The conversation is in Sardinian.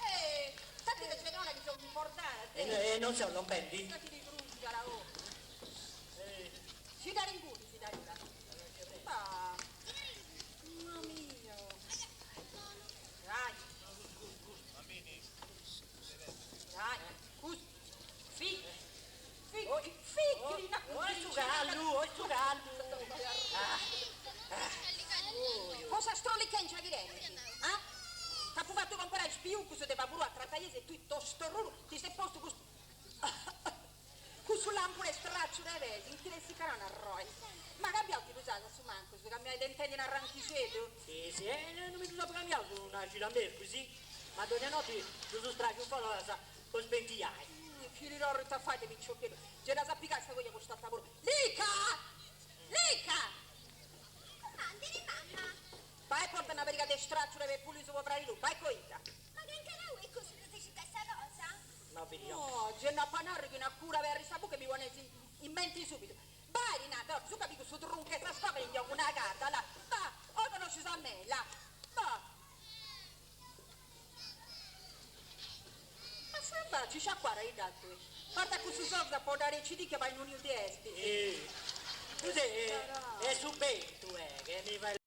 Eh, tanti che c'è una chi sono importante. E non seu lompendi? Tanti di frusciala, oh. Si dà inguni, si dà Va. Mamma mia. Dai. Dai, custu. Fichi. Fichi, fichi, Oh, su callu, oh, su callu. Po sa strollichengia chi tenis, ah? T'apu fatu comporai is piucus de paburu a trataiesa e tui tostorruru ti ses postu custu cussu lampu de stracciu de pes, nchi t'essit cara un'arroi. Ma cambiau ti ddus as a su mancus, ca mi fait intendi un'arranchixeddu? Si, si, e non mi ddus apu cambiaus una cida mercuis, ma dogna noti ddus straciu foras po sbentiai. Chi li torrit a fai de piciocheddu, gei dd'as a pigai sa coja cust'ata puru. Lica! Lica! Cumandiri mamma! Bai e porta una pariga de straccius de pulisu po fradi tuu, bai coita! Ma che ancora oi cussu ddu si de sa cosa? No biu. Oh, gei nd'apu a narri chi una cura aberri sa buca e mi poneis in menti subitu. Bai, Rinata, su ca pigu su truncu 'e sa scopa e ndi 'ogu una carta, là. Va, oi connoscis a mei, là. Va. Ma sa faci sciacuara ita tui. Porta cussus ogus a podare cidicchia bai in uniu di estis. Cus'è? È su bentu, eh, che mi fait.